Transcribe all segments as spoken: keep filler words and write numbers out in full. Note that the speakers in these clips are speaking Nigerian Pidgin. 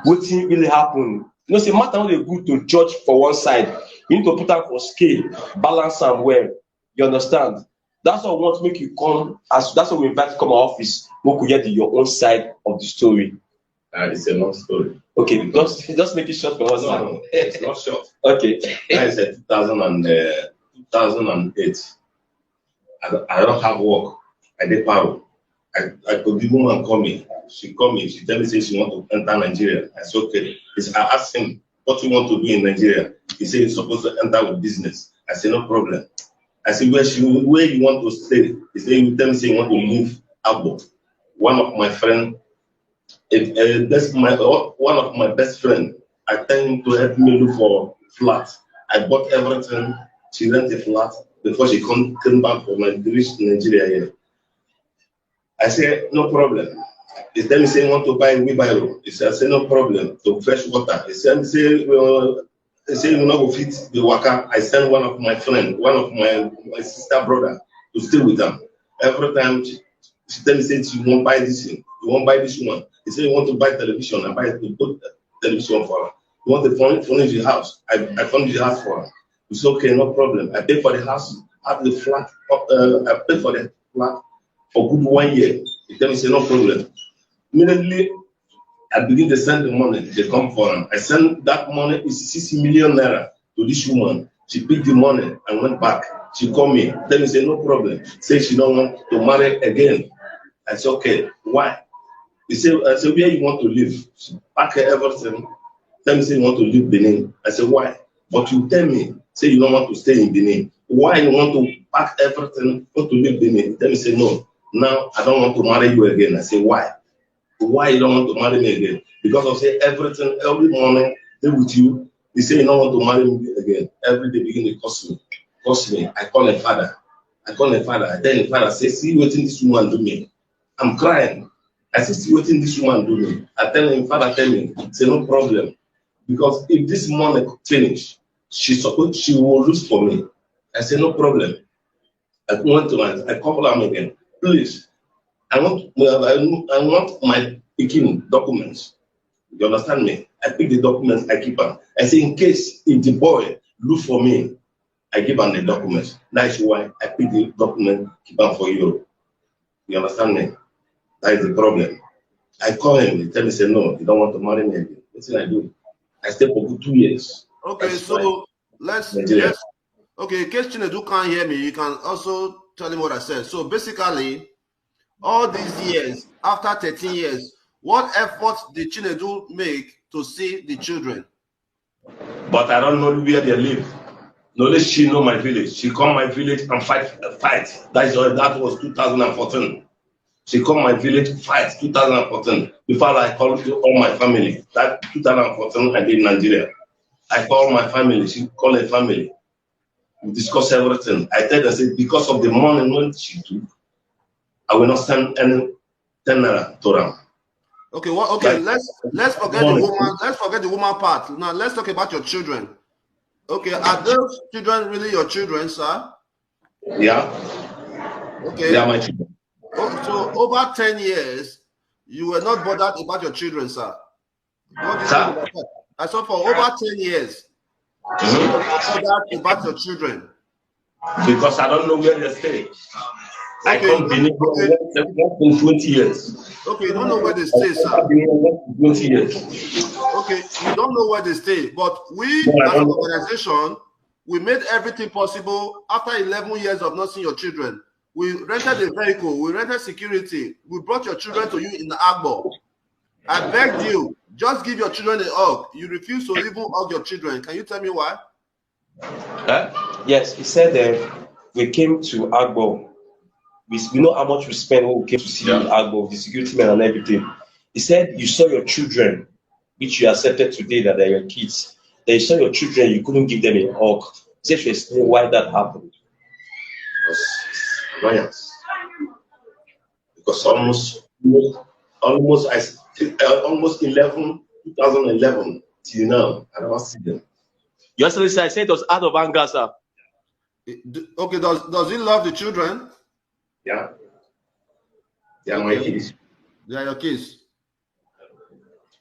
wetin really happen. You know say matter no dey good to judge for one side. You need to put am for scale, balance am well. You understand? That's why I want make you come as that's why we invite you come our office. Make we hear the, your own side of the story. Uh, it's a long story. Okay, just just make it short for us. No, no, it's not short. Okay. That is a two thousand and uh, two thousand and eight. I, don't- I don't have work. I dey paro. I, I go the woman call me. She call me. She tell me say she want to enter Nigeria. I say okay. It's, I asked him what you want to do in Nigeria. He said he's supposed to enter with business. I say no problem. I say where she where you want to stay. He said you tell me say you want to leave Agbo. One of my friend, if, uh, that's my one of my best friend. I tell him to help me look for flat. I bought everything. She rent a flat before she come came back from Nigeria. Nigeria here. I say no problem. He tell me say he want to buy wheelbarrow. He say I say no problem to fetch water. He say he say well, he say you no go fit the waka. I send one of my friend, one of my my sister brother to stay with them. Every time she, she tell me say she won't buy this thing, you won't buy this one. He say you want to buy television. I buy the good television for her. You want to furnish, furnish the house. I, I furnish the house for her. It's okay, no problem. I pay for the house, have the flat. Uh, I pay for the flat for good one year. He tell me say no problem. Immediately, I begin to send the money. They come for him. I send that money is six million naira to this woman. She picked the money and went back. She called me, tell me say no problem. Say she don't want to marry again. I say okay, why? He say I say where you want to live? She pack everything. Tell me say you want to leave Benin. I say why? But you tell me say you don't want to stay in Benin. Why you want to pack everything, want to leave Benin? Tell me say no. Now I don't want to marry you again. I say why? Why you don't want to marry me again? Because of say everything, every morning, they with you. He say you don't want to marry me again. Every day begin to curse me, curse me. I call him father. I call him father. I tell him father, say, see what this woman do me. I'm crying. I say, see what this woman do me. I tell him father, tell me, say no problem. Because if this money finish, she suppose she will lose for me. I say no problem. I went to my, I call him again. Please, I want, I, I want my picking documents. You understand me? I pick the documents, I keep them. I say in case if the boy look for me, I give him the documents. That is why I pick the document, keep them for you. You understand me? That is the problem. I call him, he tell me say no, he don't want to marry me again. What did I do? I stay for good two years. Okay, That's so let's, Nigeria. let's okay, in case Chinedu can't hear me, you can also tell him what I said. So basically, all these years, after thirteen years, what efforts did Chinedu make to see the children? But I don't know where they live. Only she know my village. She come my village and fight, fight. That is all. That was two thousand and fourteen. She come my village fight two thousand and fourteen. Before I call to all my family. That two thousand and fourteen, I did Nigeria. I call my family. She call her family. We discuss everything. I tell them say because of the money when she took, I will not send any ten naira to them. Okay, what? Okay, Like- let's let's forget the Money. Woman. Let's forget the woman part. Now let's talk about your children. Okay, are those children really your children, sir? Yeah, Okay. they are my children. Oh, so over ten years, you were not bothered about your children, sir. What do you Sir? think about that? I saw for over ten years, you were not bothered about your children. Because I don't know where they stay. I Okay, come Benin okay. less than twenty years. Okay, you don't know where they stay, sir. I've been here less than twenty years. Okay, you don't know where they stay, but we No, I as an don't. Organization, we made everything possible after eleven years of not seeing your children. We rented a vehicle, we rented security, we brought your children to you in Agbo. I begged you, just give your children a hug. You refuse to even hug your children. Can you tell me why? Huh? Yes, he said uh, we came to Agbo. We, we know how much we spent when we came to see you in Agbo, the security men and everything. He said you saw your children, which you accepted today that they're your kids. Then you saw your children, you couldn't give them a hug. He said you explain why that happened. Annoyance. Because almost, almost, I, uh, almost eleven, two thousand eleven till now, I never see them. Your Excellency, I said it was out of anger, sir. Eh, d- Okay, does does he love the children? Yeah. They are my kids. They are your kids.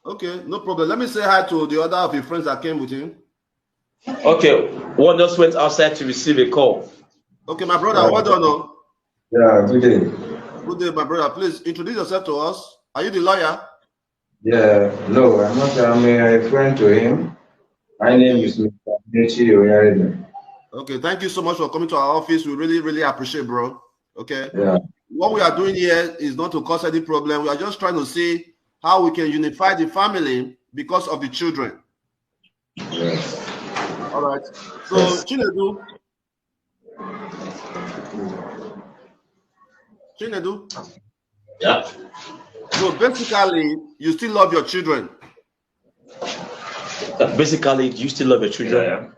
Okay, no problem. Let me say hi to the other of your friends that came with him. Okay, one just went outside to receive a call. Okay, my brother, well done. Oh. Yeah, good day. Good day, my brother. Please introduce yourself to us. Are you the lawyer? Yeah, no, I'm not. I'm a friend to him. My name is Mister Michi Oyarime. Okay, thank you so much for coming to our office. We really, really appreciate, bro. Okay. Yeah. What we are doing here is not to cause any problem. We are just trying to see how we can unify the family because of the children. Yes. All right. So, Chinedu, Chinedu, Yeah. so basically, you still love your children. Basically, you still love your children. Yeah.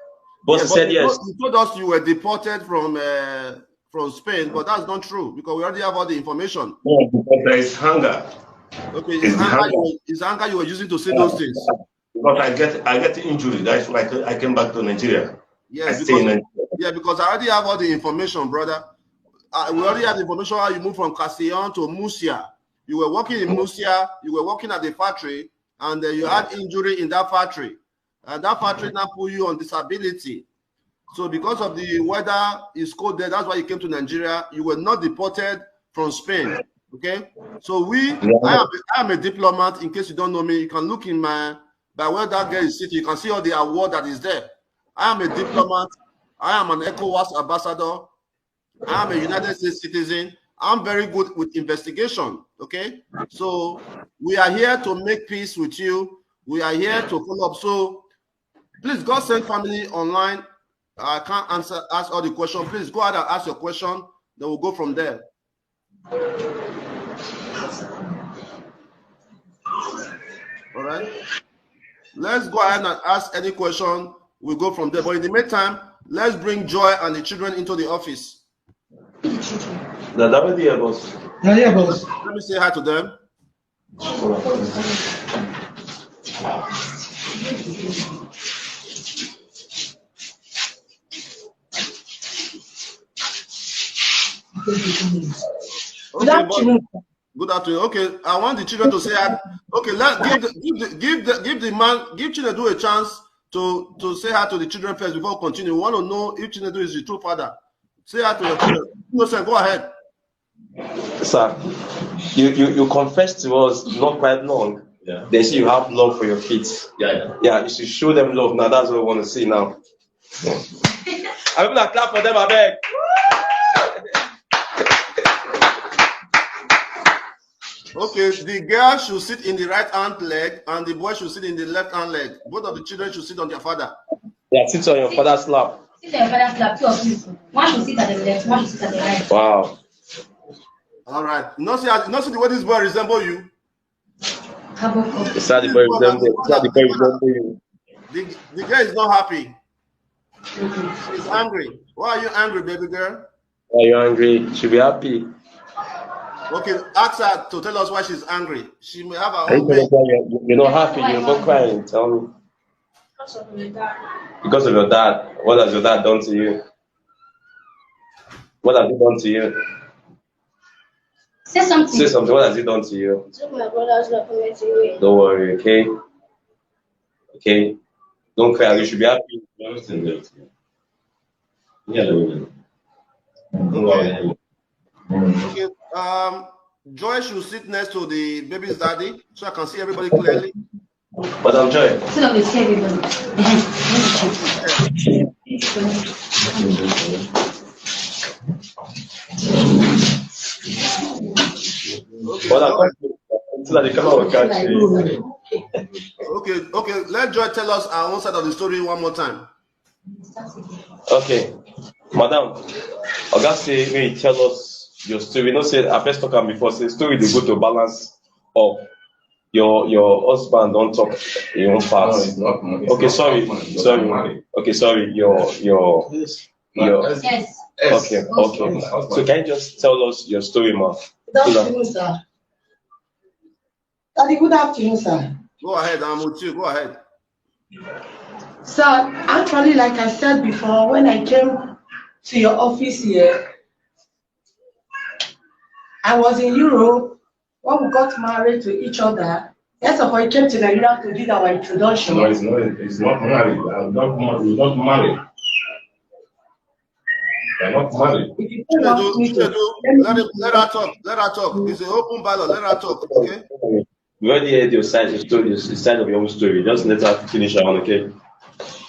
But Yes, said but you yes. told, you told us you were deported from uh, from Spain, but that's not true because we already have all the information. No, because there is hunger. Okay, It's it's the anger, hunger. you, it's anger you were using to say those things. Because I get I get injury. That's why I ca- I came back to Nigeria. I Yes, stay in because, Nigeria. yeah, because I already have all the information, brother. Uh, we already have the information how you moved from Castellón to Murcia. You were working in Murcia, you were working at the factory, and uh, you had injury in that factory. And that factory now put you on disability. So because of the weather is cold there, that's why you came to Nigeria. You were not deported from Spain. Okay. So we, I am, I am a diplomat. In case you don't know me, you can look in my, by where that girl is sitting. You can see all the award that is there. I am a diplomat. I am an ECOWAS ambassador. I am a United States citizen. I'm very good with investigation. Okay. So we are here to make peace with you. We are here to follow up. So please, God send family online. I can't answer ask all the questions. Please go ahead and ask your question. Then we'll go from there. All right. Let's go ahead and ask any question. We go from there. But in the meantime, let's bring Joy and the children into the office. That that will be a boss. Yeah, yeah, boss. Let me say hi to them. Good afternoon. Good afternoon. Okay, I want the children to say hi. Okay, let give the give the give the give the man give Chinedu a chance to to say hi to the children first before we continue. We want to know if Chinedu is the true father. Say hi to your children. Innocent, go ahead. Sir, you, you, you confessed to us not quite long. Yeah. They say you have love for your kids. Yeah, yeah. Yeah, you should show them love now. That's what we want to see now. I'm gonna clap for them, I beg. Okay, the girl should sit in the right hand leg and the boy should sit in the left hand leg. Both of the children should sit on their father. Yeah, sit on your father's lap. Sit on your father's lap, two of you. One should sit at the left, one should sit at the right. Wow. All right. You know, see, you know, see the way this boy resemble you. Is that the boy resemble? Is that the boy resemble you? The, the girl is not happy. She's angry. Why are you angry, baby girl? Why are you angry? She be happy. Okay, ask her to tell us why she's angry. She may have her Are you own telling pain. her you're, you're not happy? You're not crying. Tell me. Because of your dad. What has your dad done to you? What has he done to you? Say something. Say something. What has he done to you? Took my brother's document away. Don't worry, okay? Okay? Don't cry. You should be happy. Yeah, Okay. Okay. Um, Joy should sit next to the baby's daddy so I can see everybody clearly. Madam Joy. So that we see everybody. Okay, Madam Joy. Joy. So that the camera will catch you. Okay, okay. Let Joy tell us our own side of the story one more time. Okay. Madam, Oga say may you tell us your story. You know say I first talk am before. Say story dey go to balance up. Your your husband don talk your own part. No, it's not. It's Okay, not sorry, husband, it's sorry. not married. Okay, sorry. Your your your. Yes. Yes. Okay, Yes. okay. So can you just tell us your story, ma? Good afternoon, sir. Daddy, good afternoon, sir. Go ahead, I'm with you. Go ahead. Sir, actually, like I said before, when I came to your office here, I was in Europe when we got married to each other. Yes, of course, he came to Nigeria to do our introduction. No, it's not. It's not married. I'm not. Mar- He's not married. I'm not married. If you don't want me to, let me Let, him, let her talk. Let her talk. It's an open ballot. Let her talk. Okay. We already heard your side, your story, your side of your own story. Just let her finish her own, okay?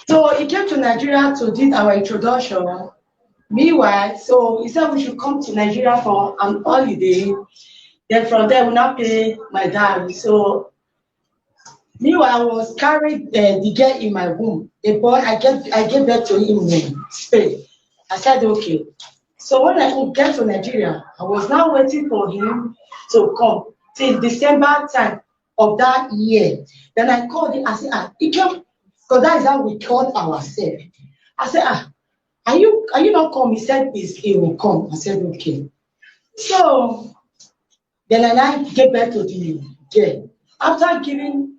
So he came to Nigeria to do our introduction. Meanwhile, so he said we should come to Nigeria for an holiday. Then from there, we now pay my dowry. So meanwhile, I was carried uh, the girl in my womb. The boy, I get, I gave birth to him in Spain. I said okay. So when I get to Nigeria, I was now waiting for him to come till December time of that year. Then I called him. I said, ah, he came. So that is how we called ourselves. I said, ah, are you are you not come? He said, is he will come. I said, okay. So then I now gave birth to the girl. After giving,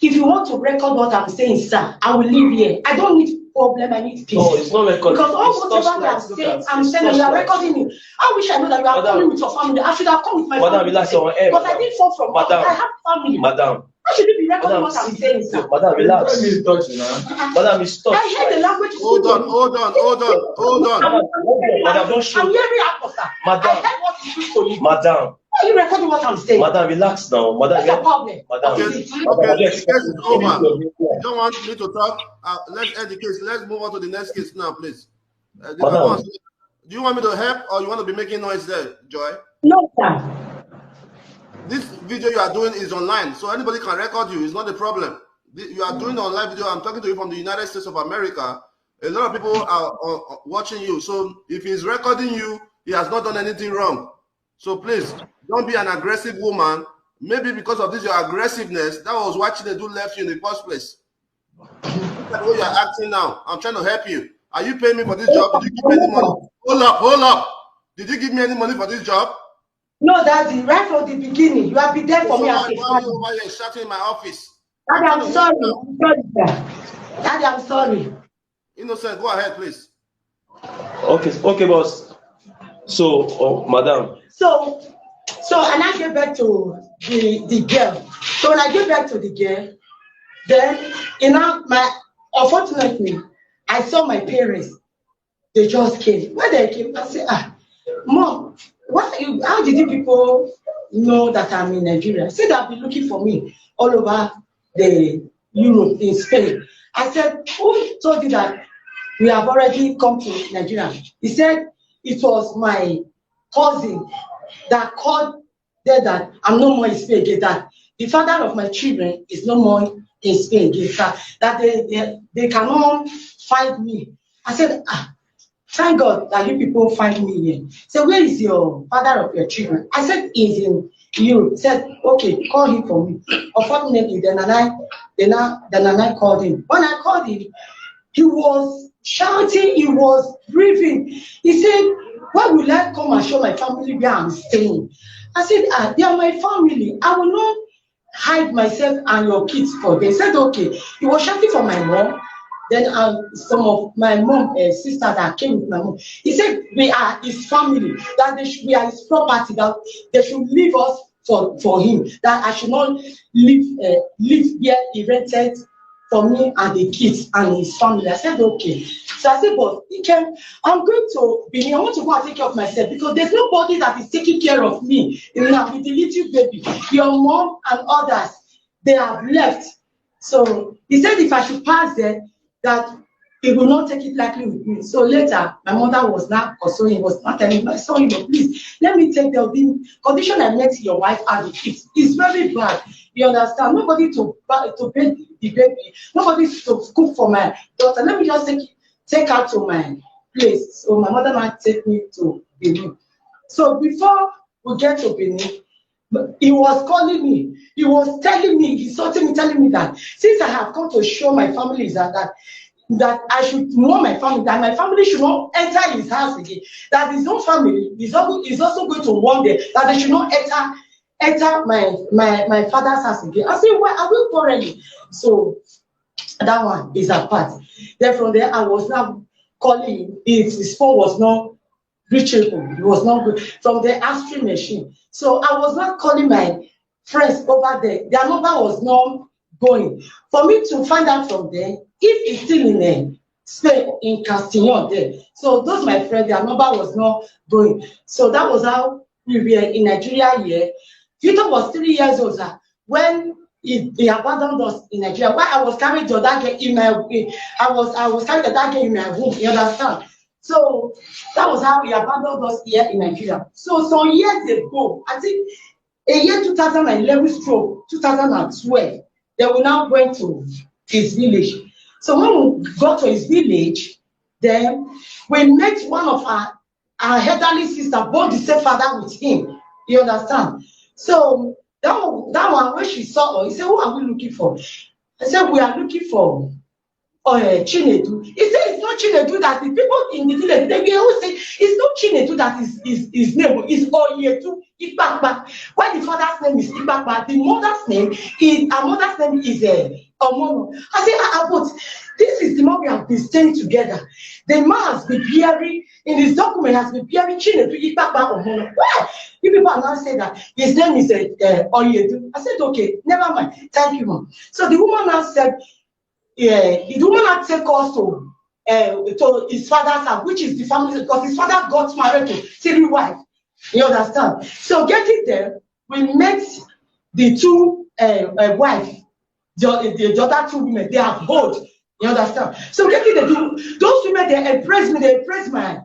if you want to record what I'm saying, sir, I will leave here. I don't need problem. I need peace. No, it's not recording. Because all It's whatever torchlight. I'm Look saying, at I'm it's saying you are torchlight. Recording me. I wish I know that you are Madam. Coming with your family. I should have come with my Madam, family. Relax your head. Because I didn't fall from Madam. I have family. Madam, How should you be recording madam, what I'm saying, sir? Madam, relax. Let me touch you now. Madam, it's touch. I heard the language. Hold on, hold on, hold on, hold on. Madam, madam, don't show. I'm hearing Akosa. Madam. I heard what you do to me. Madam, Why are you recording what I'm saying? Madam, relax now. Madam, What's your relax. Problem. Madam, Okay, madam, the case is over. madam, You don't want me to talk? Uh, let's end the case. Let's move on to the next case now, please. Uh, the Madam. Babos, do you want me to help or you want to be making noise there, Joy? No, sir. This video you are doing is online, so anybody can record you. It's not a problem. The- You are doing online video. I'm talking to you from the United States of America. A lot of people are uh, uh, watching you. So if he's recording you, he has not done anything wrong. So please, don't be an aggressive woman. Maybe because of this, your aggressiveness, that was why Chinedu left you in the first place. Look at the way you're acting now. I'm trying to help you. Are you paying me for this job? Did you give me any money? Hold up, hold up. Did you give me any money for this job? No, Daddy, right from the beginning, you have been there for So me why, as a why are you father. Over here shouting in my office? Daddy, I'm sorry. I'm sorry, sir. Daddy, I'm sorry. Innocent, go ahead, please. Okay, okay, boss. So, oh, madam, So, so and I gave birth to the the girl. So when I gave birth to the girl, then you know my unfortunately, I saw my parents. They just came. When they came, I said, ah, mom, why you? How did you people know that I'm in Nigeria? Said they've been looking for me all over the Europe in Spain. I said, who told you that we have already come to Nigeria? He said it was my cousin that called there that I'm no more in Spain again. That the father of my children is no more in Spain again. That, that they, they they cannot find me. I said, ah, thank God that you people find me here. So where is your father of your children? I said he's in Europe. He said, okay, call him for me. Unfortunately, then and I then I then and I called him. When I called him, he was shouting, he was grieving. He said, why will I come and show my family where I'm staying? I said, ah, they are my family. I will not hide myself and your kids for them. He said, okay. He was shouting for my mom. Then um, some of my mom uh, sisters that came with my mom. He said, we are his family, that they should, we are his property, that they should leave us for, for him, that I should not live uh, live where he rented for me and the kids and his family. I said, okay. So I said, but he came, I'm going to Benin. I want to go and take care of myself because there's nobody that is taking care of me. You know, with the little baby, your mom and others, they have left. So he said if I should pass there, that he will not take it lightly with me. So later, my mother was now consoling, was not telling my son, you know, please, let me take the, the condition I met your wife and the kids. It's very bad. You understand? Nobody to ba- to bathe the baby, nobody to cook for my daughter. Let me just take take her to my place. So my mother now take me to Benin. So before we get to Benin, he was calling me. He was telling me, insulting me, telling me that since I have come to show my family is that, that that I should know my family, that my family should not enter his house again. That his own family is also, is also going to warn them that they should not enter enter my my my father's house again. I say, why are we quarreling? So that one is apart. Then from there, I was now calling him. His, his phone was not reachable. It was not good. From the answering machine. So I was not calling my friends over there. Their number was not going. For me to find out from them if he's still in, uh, Spain, in Castellón there. So those my friends, their number was not going. So that was how we were in Nigeria here. Victor was three years old, sir, when he, he abandoned us in Nigeria. While I was carrying the other girl in my, I was, I was carrying the other girl in my womb. You understand? So that was how he abandoned us here in Nigeria. So some years ago, I think a year two thousand and eleven stroke two thousand and twelve, then we now went to his village. So when we got to his village, then we met one of our, our elderly sister, born the same father with him. You understand? So that one, that one, when she saw us, he said, "Who are we looking for?" I said, "We are looking for, uh, Chinedu." He said, "It's not Chinedu that the people in the village, they will always say, it's not Chinedu that is his name, it's Oyedu Ipapa." Why the father's name is Ipapa, the mother's name is, her mother's name is, uh, Omono. I say, "Ah, ah, but this is the man we have been staying together. The man has been bearing, in his document has been bearing Chinedu Ipapa Omono. Why?" You people are now saying that his name is, uh, uh, Oyedu. I said, "Okay, never mind. Thank you, mom." So the woman now said, yeah, the woman had take us to, uh, to his father's house, which is the family, because his father got married to three wives. You understand? So getting there, we met the two, uh, uh, wives, the, the, the other two women, they have both. You understand? So getting there, the, those women, they embraced me, they embraced my,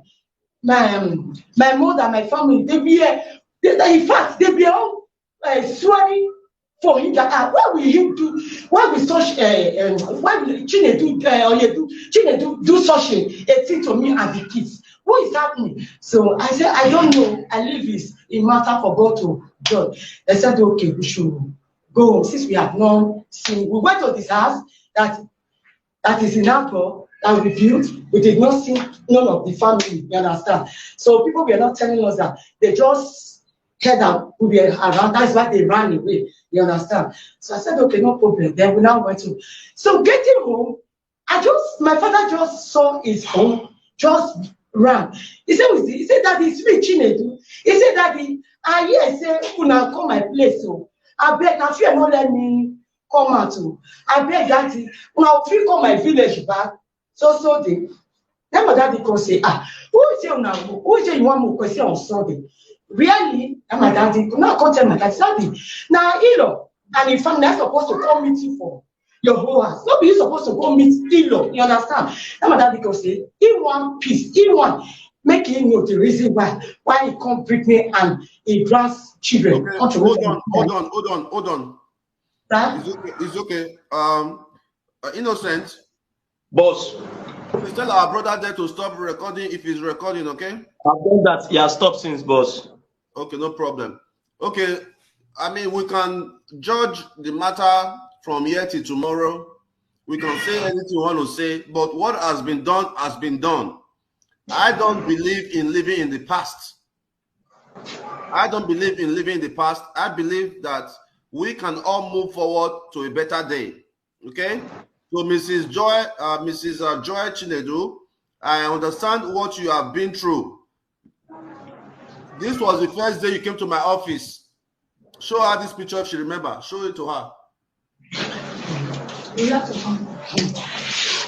my, um, my mother, my family. They were, they, they, in fact, they were all, uh, swearing for him that, ah, why will he do, why will such, uh, um, why will Chinedu, uh, Oyedu, Chinedu do such a, a thing to me and the kids? What is happening? So I said, "I don't know. I leave this a matter for God to judge." I said, "Okay, we should go home since we have not seen." We went to this house that, that is in Akko that we built. We did not see none of the family, you understand? So people were not telling us that, they just heard that we were around. That's why they ran away, you understand? So I said, "Okay, no problem." Then we now went to, so getting home, I just, my father just saw his phone, just ran. He said, "Who is it?" He said, "Daddy, it's me, Chinedu." He said, "Daddy, I hear say una come my place, so I beg, I fear no let me come out, oh. I beg, Daddy, una fit come my village back so so day." Then my daddy come say, "Ah, who is say una go? Who is say you want more question on Sunday?" Really? And my daddy, now come tell my daddy, "Daddy, now Ilo and his family are supposed to come meet you for your whole house. No be you supposed to go meet Ilo." You understand? Then my daddy come say, "He want peace. He want make him know the reason why, why he come bring me and his grandchildren." Okay, come to hold on, hold on, hold on, hold on. Sir? It's okay. It's okay. Um, uh, Innocent. Boss. Please tell our brother there to stop recording if he's recording, okay? I've done that. He has stopped since, boss. Okay, no problem. Okay, I mean, we can judge the matter from here till tomorrow. We can say anything we want to say, but what has been done has been done. I don't believe in living in the past. I don't believe in living in the past. I believe that we can all move forward to a better day. Okay? So, Missus Joy, uh, Missus uh, Joy Chinedu, I understand what you have been through. This was the first day you came to my office. Show her this picture if she remember. Show it to her.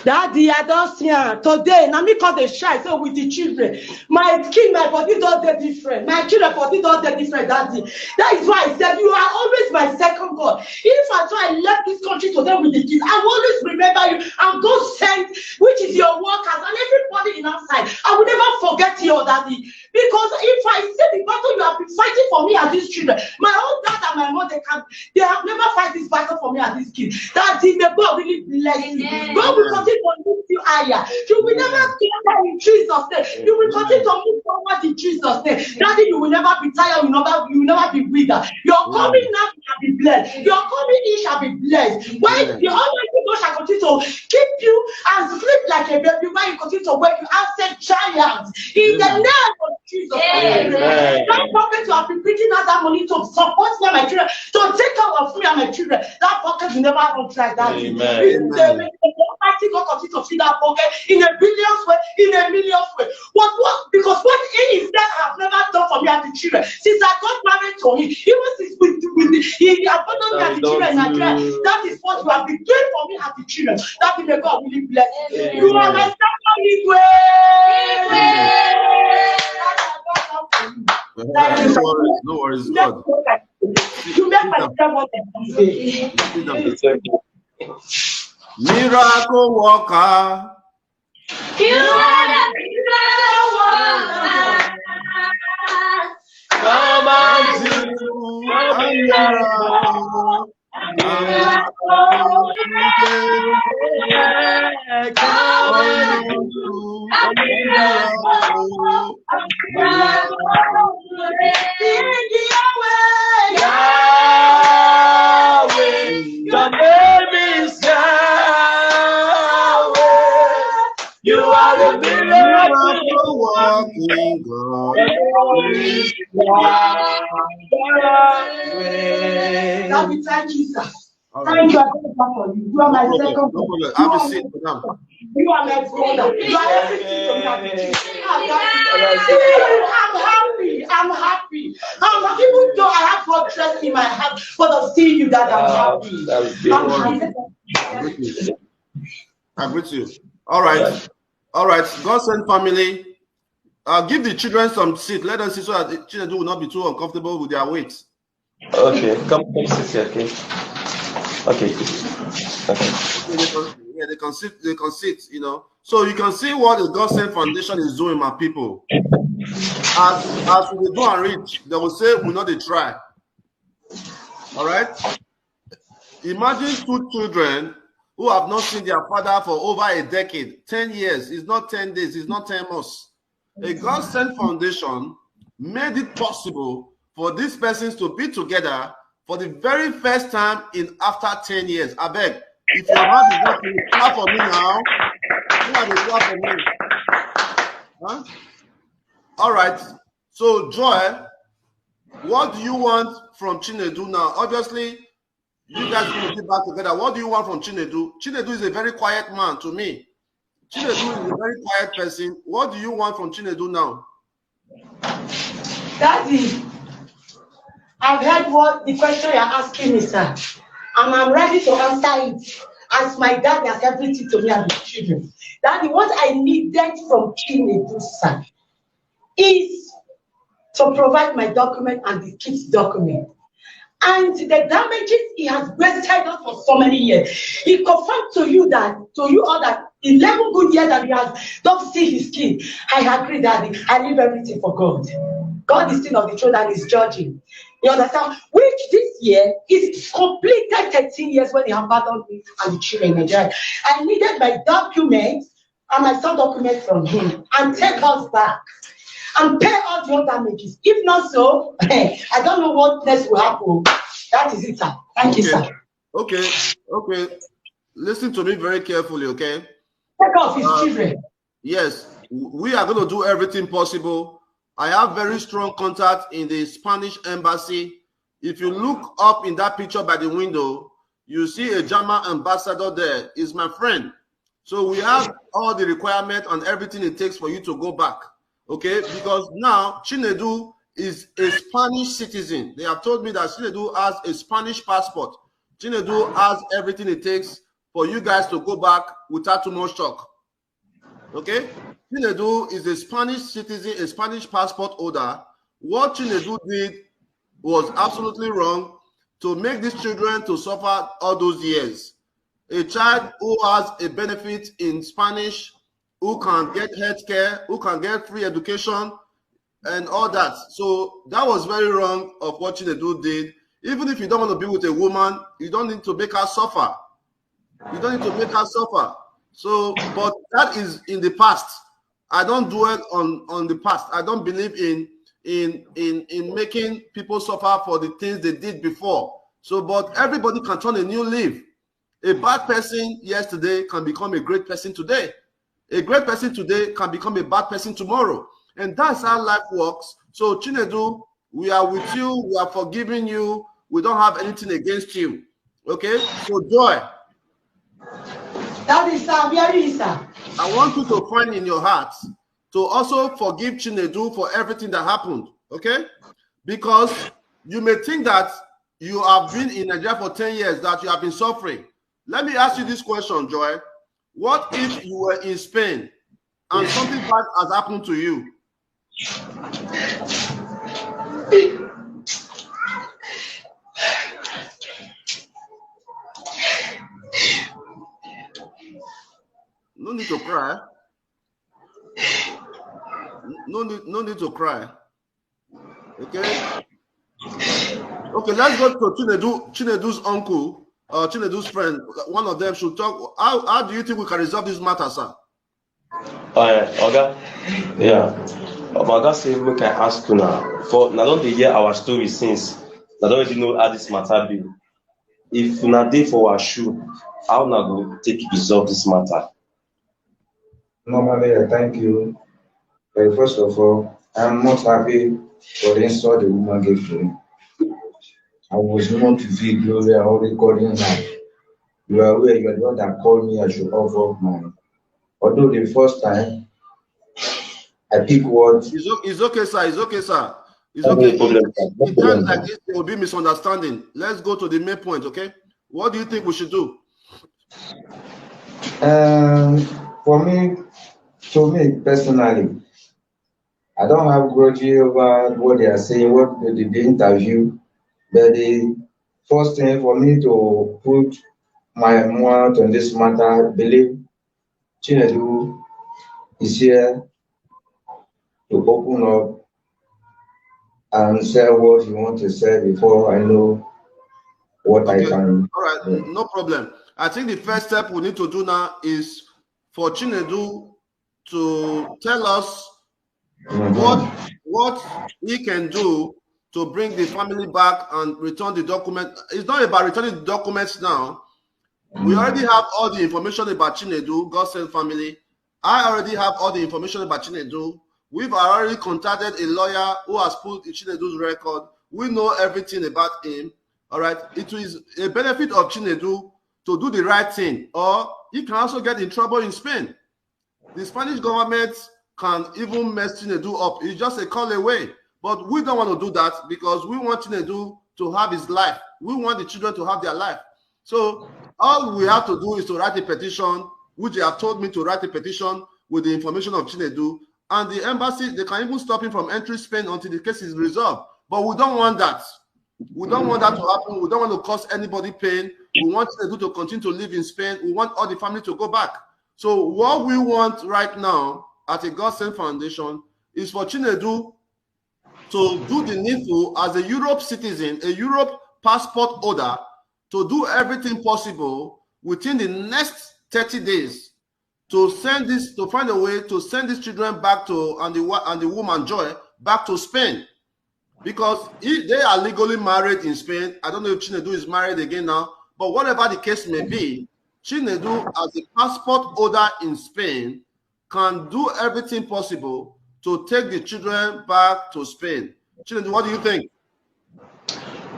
Daddy, I don't see her. Today, now me call the shy, so with the children. My skin, my body don't dey different. My children body don't dey different, Daddy. That is why I said you are always my second God. If I try left this country today with the kids, I will always remember you. And God sent, which is your workers and everybody in outside. I will never forget you, Daddy. Because if I see the battle you have been fighting for me and these children, my own dad and my mom, they can, they have never fight this battle for me and these kids. Daddy, may God really bless you. Amen. God will continue to lift you higher. You will never get down in Jesus' name. You will continue to move forward in Jesus' name. Daddy, you will never be tired. You will never, you will never be withered. Your coming now shall be blessed. Your coming in shall be blessed. When the Almighty God shall continue to keep you and sleep like a baby, when you continue to wake you and say, "Giants, in the name of Jesus Christ. That prophet you have been preaching out that money to support me and my children, to take care of me and my children. That pocket will never run dry. That is, the Almighty God continue to fill that pocket in a billion way, in a million way. What what? Because what he himself has never done for me and the children since I got married to him, even since with with the, he abandoned me and the children in Nigeria. That is what you have been doing for me and the children. That may God really bless you. You are my second Igwe. No worries, no worries, God. You make my second Igwe. Miracle worker. You are the miracle worker. Come and do a miracle. Yahweh, your name is Yahweh. You are the miracle working God. Lord, we thank you, sir. Thank you, I thank God for you. You are my second. No problem. Have a seat, madam. You are my brother. You are everything to me. I'm, I'm happy. I'm happy. I'm, even though I have God trust in my heart, but of seeing you, that I'm happy. I'm happy. I greet you. All right. All right. God send family. Uh, give the children some seat. Let them sit so that the children will not be too uncomfortable with their weight. Okay, come, come sit here, okay? Okay. Okay. Yeah, they can, yeah, they can sit. They can sit. You know. So you can see what the God Send Foundation is doing, my people. As as we go and reach, they will say we know they try. All right. Imagine two children who have not seen their father for over a decade, ten years. It's not ten days. It's not ten months. A God Send Foundation made it possible for these persons to be together for the very first time in after ten years. I beg, if your hand is not, clap for me now. Clap for me. Huh? All right. So, Joy, what do you want from Chinedu now? Obviously, you guys will be back together. What do you want from Chinedu? Chinedu is a very quiet man to me. Chinedu is a very quiet person. What do you want from Chinedu now? Daddy, I've heard what the question you're asking me, sir. And I'm ready to answer it. As my dad has everything to me and my children. Daddy, what I needed from Chinedu, sir, is to provide my document and the kids' document. And the damages he has wasted us for so many years. He confirmed to you that, to you all, that eleven good years that he has not seen his kid. I agree, Daddy. I leave everything for God. God is still on the throne and is judging. You understand? Which this year is completed thirteen years when he abandoned me and the children in Nigeria. I needed my documents and my son document from him and take us back and pay all your damages. If not so, I don't know what next will happen. That is it, sir. Thank you, sir. Okay, okay. Listen to me very carefully, okay? Take off his uh, children. Yes, we are going to do everything possible. I have very strong contact in the Spanish embassy. If you look up in that picture by the window, you see a German ambassador there. Is my friend. So we have all the requirement and everything it takes for you to go back. Okay, because now Chinedu is a Spanish citizen. They have told me that Chinedu has a Spanish passport. Chinedu has everything it takes for you guys to go back without too much talk. Okay? Chinedu is a Spanish citizen, a Spanish passport holder. What Chinedu did was absolutely wrong to make these children to suffer all those years. A child who has a benefit in Spanish, who can get health care, who can get free education, and all that. So that was very wrong of what Chinedu did. Even if you don't want to be with a woman, you don't need to make her suffer. You don't need to make her suffer. So, but that is in the past. I don't dwell on on the past. I don't believe in in in in making people suffer for the things they did before. So, but everybody can turn a new leaf. A bad person yesterday can become a great person today. A great person today can become a bad person tomorrow. And that's how life works. So, Chinedu, we are with you. We are forgiving you. We don't have anything against you. Okay? So, Joy, That is, sir, very, sir. I want you to find in your heart to also forgive Chinedu for everything that happened. Okay? Because you may think that you have been in Nigeria for ten years, that you have been suffering. Let me ask you this question, Joy. What if you were in Spain and something bad has happened to you? No need to cry. No need, no need to cry. Okay. Okay, let's go to Chinedu, Chinedu's uncle, uh, Chinedu's friend. One of them should talk. How, how do you think we can resolve this matter, sir? Uh, Oga, yeah. But Oga say make I ask una. For una don dey hear our story since. Una don already know how this matter be. If una dey for our shoe, how una go take resolve this matter? Normally, I thank you. Uh, first of all, I'm not happy for the insult the woman gave to me. I was not with you, Gloria, or recording her. You are aware you are the one that called me, I should offer up mine. Although the first time, I pick what It's, o- it's okay, sir. It's okay, sir. It's No okay. problem, In, sir. No in times problem, like sir. This, there will be misunderstanding. Let's go to the main point, okay? What do you think we should do? Um, for me, to me personally, I don't have grudge over what they are saying, what they did the interview, but the first thing for me to put my mouth on this matter, I believe Chinedu is here to open up and say what you want to say before I know what I Okay. can. All right, no problem. I think the first step we need to do now is for Chinedu to tell us Mhm. what what he can do to bring the family back and return the document. It's not about returning the documents now. We already have all the information about Chinedu, Godson family. I already have all the information about Chinedu. We've already contacted a lawyer who has pulled Chinedu's record. We know everything about him. All right. It is a benefit of Chinedu to do the right thing, or he can also get in trouble in Spain. The Spanish government can even mess Chinedu up. It's just a call away. But we don't want to do that because we want Chinedu to have his life. We want the children to have their life. So all we have to do is to write a petition, which they have told me to write a petition with the information of Chinedu. And the embassy, they can even stop him from entering Spain until the case is resolved. But we don't want that. We don't want that to happen. We don't want to cause anybody pain. We want Chinedu to continue to live in Spain. We want all the family to go back. So what we want right now at a Godson Foundation is for Chinedu to do the needful as a Europe citizen, a Europe passport holder, to do everything possible within the next thirty days to send this, to find a way to send these children back to, and the wo- and the woman Joy, back to Spain, because if they are legally married in Spain. I don't know if Chinedu is married again now, but whatever the case may be, Chinedu, as a passport holder in Spain, can do everything possible to take the children back to Spain. Chinedu, what do you think?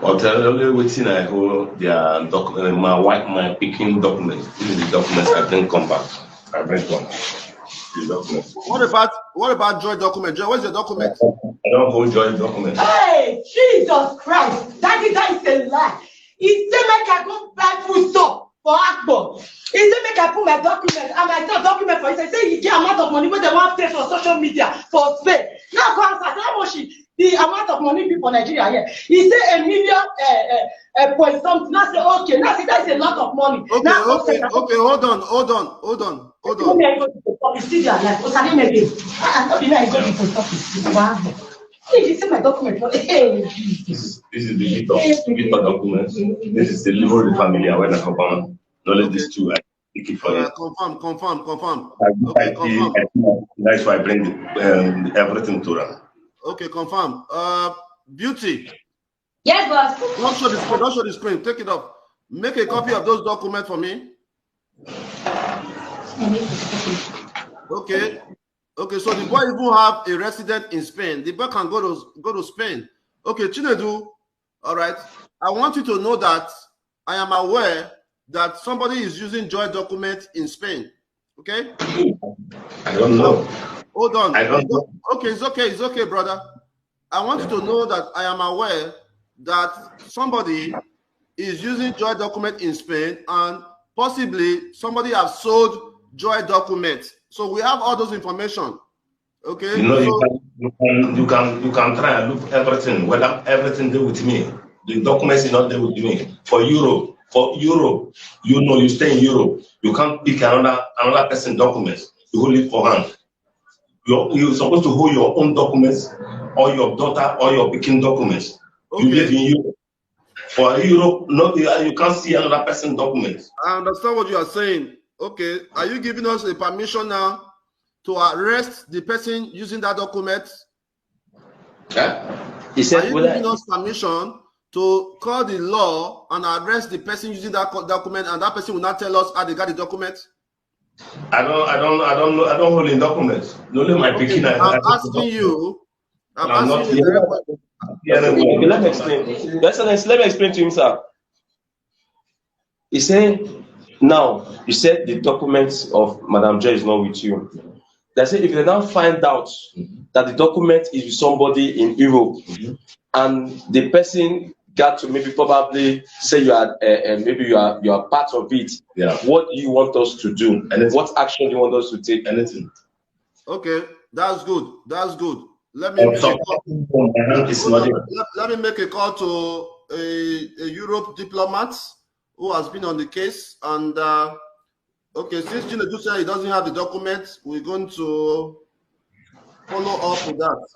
But tell only wetin I hold their document, my wife, my picking documents. This is the documents I bring come back. I bring come. The documents. What about what about Joy document? Joy, where's your document? I don't hold Joy documents. Hey, Jesus Christ. Daddy, that is a lie. He said make I go buy food stuff for Akpo. He said make I put my document and my son document for inside. Say he get amount of money wey dem wan pay for social media for Spain. Now go ask am how much the amount of money be for Nigeria here. He say a million, uh, uh, uh, point something. Now say okay. Now say that is a lot of money. Okay, Now okay, okay. Hold on, hold on, hold on, hold on. Make I go to the post office, see their life. Osaleme dey. Ah, no be me I go to the post office. Wow. Hey, you see my document. Hey, Jesus. This is the gift of gift of documents. This is the livery family. I went to confirm. Only these two. I pick it for Uh, you. Confirm, confirm, confirm. I, Okay, I, confirm. I, that's why I bring the, um, everything to them. Okay, confirm. Uh, Beauty, Yes, boss. don't show the screen. Don't show the screen. Take it off. Make a copy of those documents for me. Okay. Okay, so the boy even have a resident in Spain. The boy can go to go to Spain. Okay, Chinedu, all right. I want you to know that I am aware that somebody is using Joy document in Spain. Okay? I don't know. Hold on. I don't know. Okay, it's okay, it's okay, brother. I want you to know that I am aware that somebody is using Joy document in Spain, and possibly somebody has sold Joy document. So we have all those information. Okay. You know, you So, can, you can you can you can try and look everything. Well, I'm- everything dey with me. The documents is not there with me. For Europe, for Europe, you know, you stay in Europe. You can't pick another another person documents. You hold it for hand. You're you're supposed to hold your own documents, or your daughter or your pikin documents. You okay. Live in Europe. For Europe, not you, you can't see another person documents. I understand what you are saying. Okay. Are you giving us a permission now to arrest the person using that document? Yeah? He Are said, you "Will giving I?" us permission to call the law and arrest the person using that co- document, and that person will not tell us how they got the document? I don't I don't I don't know I don't hold in documents. Only my Okay, pikin. I- I'm I- asking you. I'm I'm not asking you. here. Directly. Yeah, no, Okay, let me explain. Your Excellency, let me explain to him, sir. He said, "Now, you said the documents of Madam Joy is not with you." They say if they now find out that the document is with somebody in Europe, Mhm. and the person got to maybe probably say you are uh, uh, maybe you are you are part of it. Yeah. What do you want us to do? Anything. What action do you want us to take? Anything. Okay, that's good. That's good. Let me Or make a some call. My hand is Hold not on. there. Let, let me make a call to a, a Europe diplomat who has been on the case. And uh, okay, since Chinedu said he doesn't have the document, we're going to follow up with that.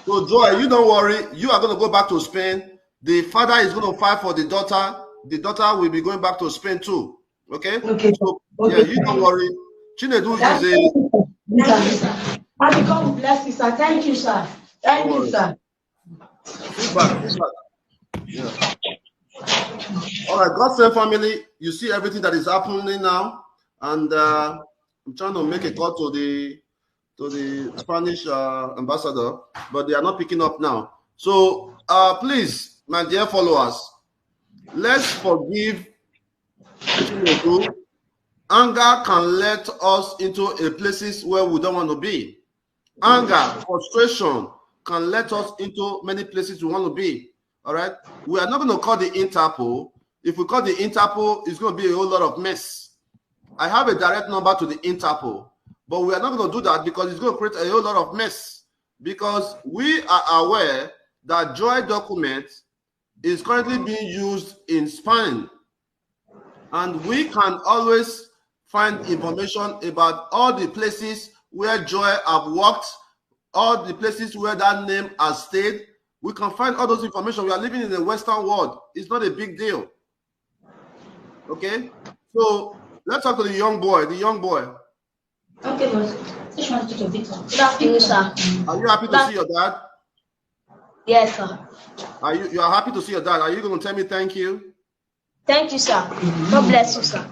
So Joy, you don't worry. You are going to go back to Spain. The father is going to file for the daughter. The daughter will be going back to Spain too. Okay? Okay. So yeah, Okay. You don't worry. Chinedu That's is a Thank you, sir. May God bless you, sir. Thank you, sir. Thank you, sir. Feedback, feedback. Yeah. All right, God send family. You see everything that is happening now, and uh, I'm trying to make a call to the to the Spanish uh, ambassador, but they are not picking up now. So uh, please, my dear followers, let's forgive Chinedu. Anger can let us into a places where we don't want to be. Anger, frustration can let us into many places we want to be. All right. We are not going to call the Interpol. If we call the Interpol, it's going to be a whole lot of mess. I have a direct number to the Interpol, but we are not going to do that because it's going to create a whole lot of mess. Because we are aware that Joy document is currently being used in Spain, and we can always find information about all the places where Joy have worked, all the places where that name has stayed. We can find all those information. We are living in the Western world. It's not a big deal. Okay? So let's talk to the young boy. The young boy. Okay, boss. This one to Victor. Good afternoon, sir. Are you happy to see your dad? Yes, sir. Are you you are happy to see your dad? Are you going to tell me thank you? Thank you, sir. God bless you, sir.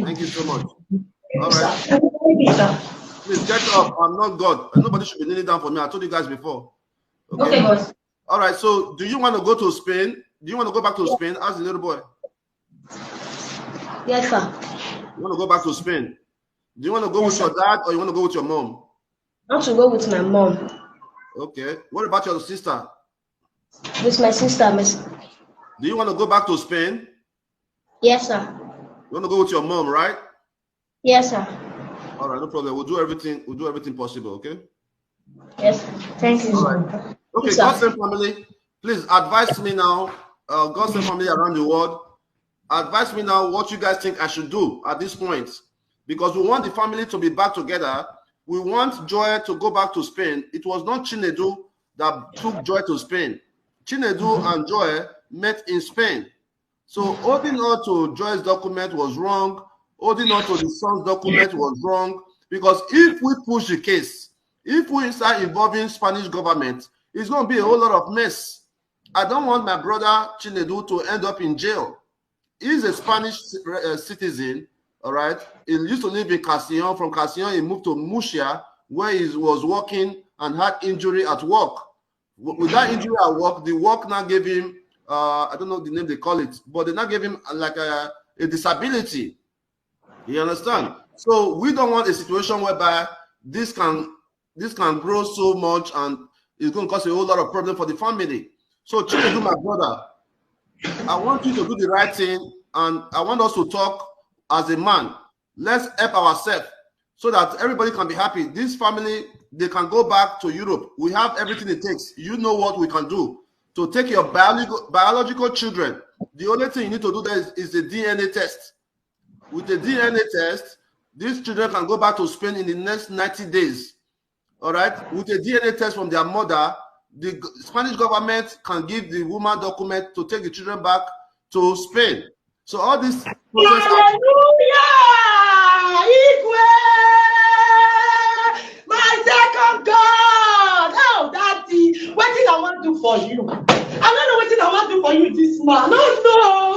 Thank you so much. All right. Thank you, sir. Please get up. I'm not God. Nobody should be kneeling down for me. I told you guys before. Okay, boss. All right. So, do you want to go to Spain? Do you want to go back to Spain as a little boy? Yes, sir. You want to go back to Spain? Do you want to go with your dad or you want to go with your mom? I want to go with my mom. Okay. What about your sister? With my sister, my s- Do you want to go back to Spain? Yes, sir. You want to go with your mom, right? Yes, sir. All right, no problem. We'll do everything. We'll do everything possible. Okay. Yes, sir. Thank you, All sir. right. Okay, Yes, sir. God send family. Please advise me now. Uh, God send family around the world. Advise me now what you guys think I should do at this point, because we want the family to be back together. We want Joy to go back to Spain. It was not Chinedu that took Joy to Spain. Chinedu and Joy met in Spain. So holding on to Joy's document was wrong. Holding on to the son's document was wrong, because if we push the case, if we start involving Spanish government, it's going to be a whole lot of mess. I don't want my brother Chinedu to end up in jail. He's a Spanish uh, citizen. All right. He used to live in Castellón. From Castellón, he moved to Murcia, where he was working and had injury at work. With that injury at work, the work now gave him, uh, I don't know the name they call it, but they now gave him, uh, like a, a disability. You understand? So we don't want a situation whereby this can this can grow so much and it's going to cause a whole lot of problem for the family. So Chinedu, my brother, I want you to do the right thing, and I want us to talk as a man. Let's help ourselves so that everybody can be happy. This family, they can go back to Europe. We have everything it takes. You know what we can do to take your biological, biological children. The only thing you need to do there is, is the D N A test. With the D N A test, these children can go back to Spain in the next ninety days. All right? With a D N A test from their mother, the Spanish government can give the woman document to take the children back to Spain. So all this process. Hallelujah! Igwe! My second God! Oh, Daddy, what did I want to do for you? I don't know what did I want to do for you this man. No, no!